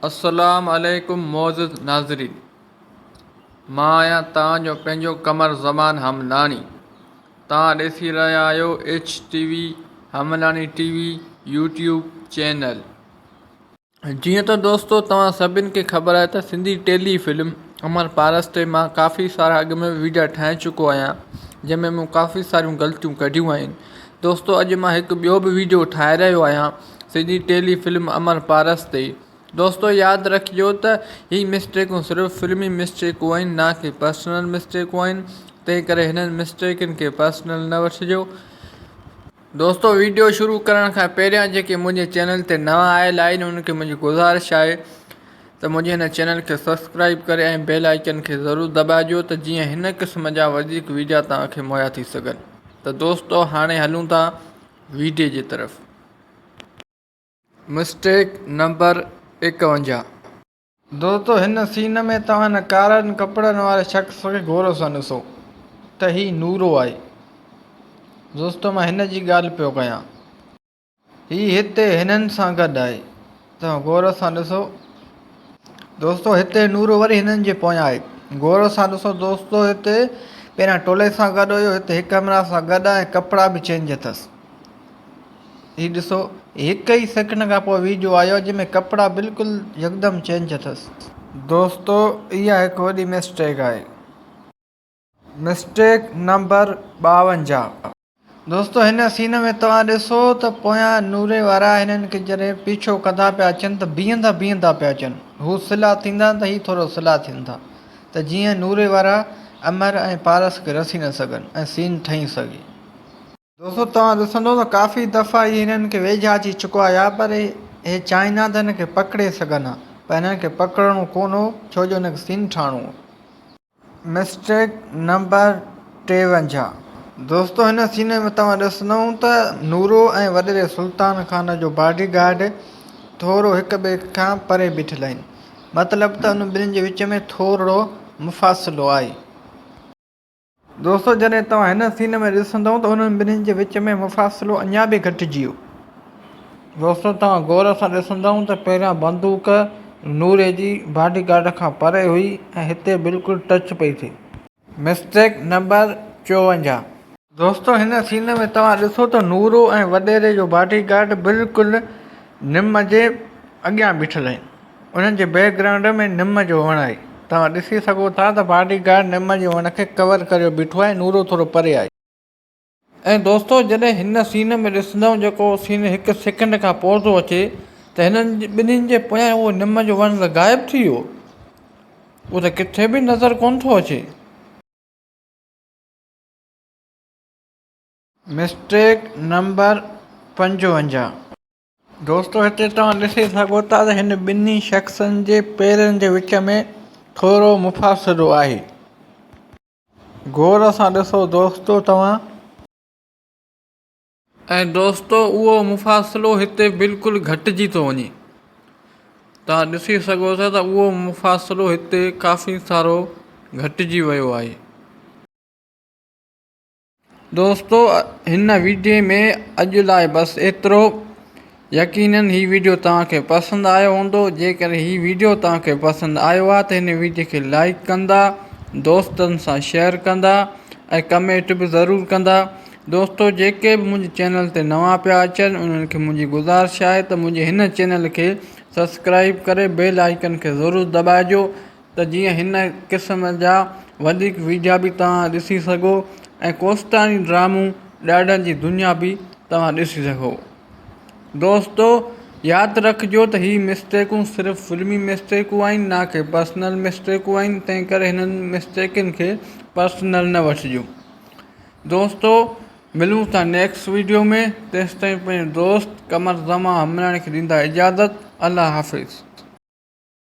السلام عليڪم معزز ناظرين مان آهيان توهان جو پنهنجو قمر زمان حملاڻي توهان ڏسي رهيا آهيو H T V Hamlani T V YouTube channel. جيئن ته دوستو توهان سڀن کي خبر آهي ته سنڌي ٽيلي فلم امر پارس تي مان ڪافي سارا اڳ ۾ ويڊيا ٺاهي چڪو آهيان جنهن ۾ مون ڪافي ساريون غلطيون ڪڍيون آهن دوستو اڄ مان هڪ ٻيو به ويڊيو ٺاهي رهيو آهيان سنڌي ٽيلي فلم امر پارس تي دوستو ياد رکجو ته هي مسٽيڪون صرف فلمي مسٽيڪون آهن نه ڪي پرسنل مسٽيڪون آهن تنهن ڪري هنن مسٽيڪن کي پرسنل نه وٺجو. دوستو ويڊيو شروع ڪرڻ کان پهريان جيڪي منهنجي چينل تي نوان آيل آهن انهن کي منهنجي گذارش آهي ته منهنجي هن چينل کي سبسڪرائب ڪري ۽ بيل آئيڪن کي ضرور دٻائجو ته جيئن هن قسم جا وڌيڪ ويڊيا توهان کي مهيا ٿي سگهن ته دوستو هاڻي هلون ٿا ويڊيو جي طرف. Mistake number 51. دوستو هن سين ۾ توهان هن ڪارن ڪپڙن واري شخص کي غور سان ڏسو ته هي نورو آهي. دوستو مان هن جي ڳالهه پيو ڪيان. هي هتي هنن سان گڏ آهي. توهان غور سان ڏسو. دوستو هتي نورو وري هنن جي پويان آهي. غور سان ڏسو دوستو هتي پهريان ٽولي سان گڏ هيو هتي هڪ همراهه سان گڏ آهي ۽ ڪپڙا به چينج اٿس. هي ڏسو هڪ ئي سيڪنڊ کان پوء ويڊيو آيو جنهن ۾ ڪپڙا بلڪل يڪدم چينج اٿس. دوستو اها هڪ وڏي مسٽيڪ آهي. Mistake number 52. دوستو هن سين ۾ توهان ڏسو ته پويان نوري وارا هنن کي جڏهن پيڇو ڪندا پيا اچن ته بيهندا بيهندا پيا اچن هو سلا ٿيندا ته هي ٿورو سلا ٿين ٿا ته جيئن نوري وارا امر ۽ پارس کي رسي نه سگهن ۽ سين ٺهي سگهي. دوستو توهان ڏسندو ته ڪافي دفعا هي هنن کي ويجها اچي چڪو آهيا پر هي چاهين ها ته هن کي پڪڙي سگهن ها پر هنن کي پڪڙڻو ڪونه هو ڇو جو هن کي سين ٺاهڻو هو. Mistake number 53. دوستو هن سين ۾ توهان ڏسندو ته نورو ۽ وڏيري سلطان خان جو باڊي گارڊ ٿورو هڪ ٻئي کان پري بيٺل آهن مطلب ته انهن ٻنهين جي وچ ۾ ٿورڙو مفاصلو آهي. دوستو جڏهن توهان هن سين ۾ ڏسندؤ ته انهن ٻنهين جي وچ ۾ مفاصلو اڃا به گهٽجي ويو. دوستو توهان غور سان ڏسندؤ ته پهريان بندوق نوري جي باڊي گارڊ کان پري هئي ۽ هتي بلڪل ٽچ پئي ٿئي. Mistake number 54. دوستو هن سين ۾ توهان ڏسو ته نورو ۽ وڏيري جو باڊي گارڊ بلڪل نم جي اڳيان بيٺل آهن. انهن جي بيڪ گرائونڊ ۾ نم جو وڻ آهي. توهان ڏسي سگهو ٿا ته باڊي گارڊ نم جي وڻ کي ڪور ڪريو بيٺو آهي نورو ٿورو پري آهي. ۽ دوستو جڏهن هن سين ۾ ڏسندؤ جيڪو سين هڪ سيڪنڊ کان پوء ٿو اچي ته هنن ٻنهين جي پويان اهو نم جو وڻ ته غائب ٿي ويو اهو ته ڪٿي به نظر ڪونه ٿو اچي. Mistake number 55. دوستو هتي توهان ڏسي سگهو ٿا ته هن ٻنهي شخصن جي پيرن جي وچ ۾ ٿورو مفاصلو آهي. غور سان ڏسو دوستو توهان. ۽ دوستو اهو مفاصلو هتي بلڪل گهٽجي ٿو وڃي. توهان ڏسي سگهو ٿا ته اهو مفاصلو هتي ڪافي سارو گهٽجي ويو آهي. دوستو هن ويڊيو ۾ اڄ لاء بس ايترو يقينن هي ويڊيو توهان کي پسند آيو هوندو جيڪڏهن هي ويڊيو توهان کي پسند آيو آهي ته هن ويڊيو کي لائڪ ڪندا دوستن سان شيئر ڪندا ۽ ڪمينٽ به ضرور ڪندا دوستو جيڪي به منهنجي چينل تي نوان پيا اچن انهن کي منهنجي گذارش آهي ته منهنجي هن چينل کي سبسڪرائب ڪري بيل آئيڪن کي ضرور دٻائجو ته جيئن هن قسم جا وڌيڪ ويڊيا به توهان ڏسي سگهو ۽ ڪوستاني ڊرامون ڏاڍن جي دنيا به توهان ڏسي سگهو. دوستو ياد رکجو ته هي مسٽيڪون صرف فلمي مسٽيڪون آهن نه ڪي پرسنل مسٽيڪون آهن تنهن ڪري هنن مسٽيڪن کي پرسنل نه وٺجو. دوستو ملون ٿا نيڪسٽ ويڊيو ۾ تيستائين پنهنجي دوست قمر زمان همراڻي کي ڏيندا اجازت الله حافظ.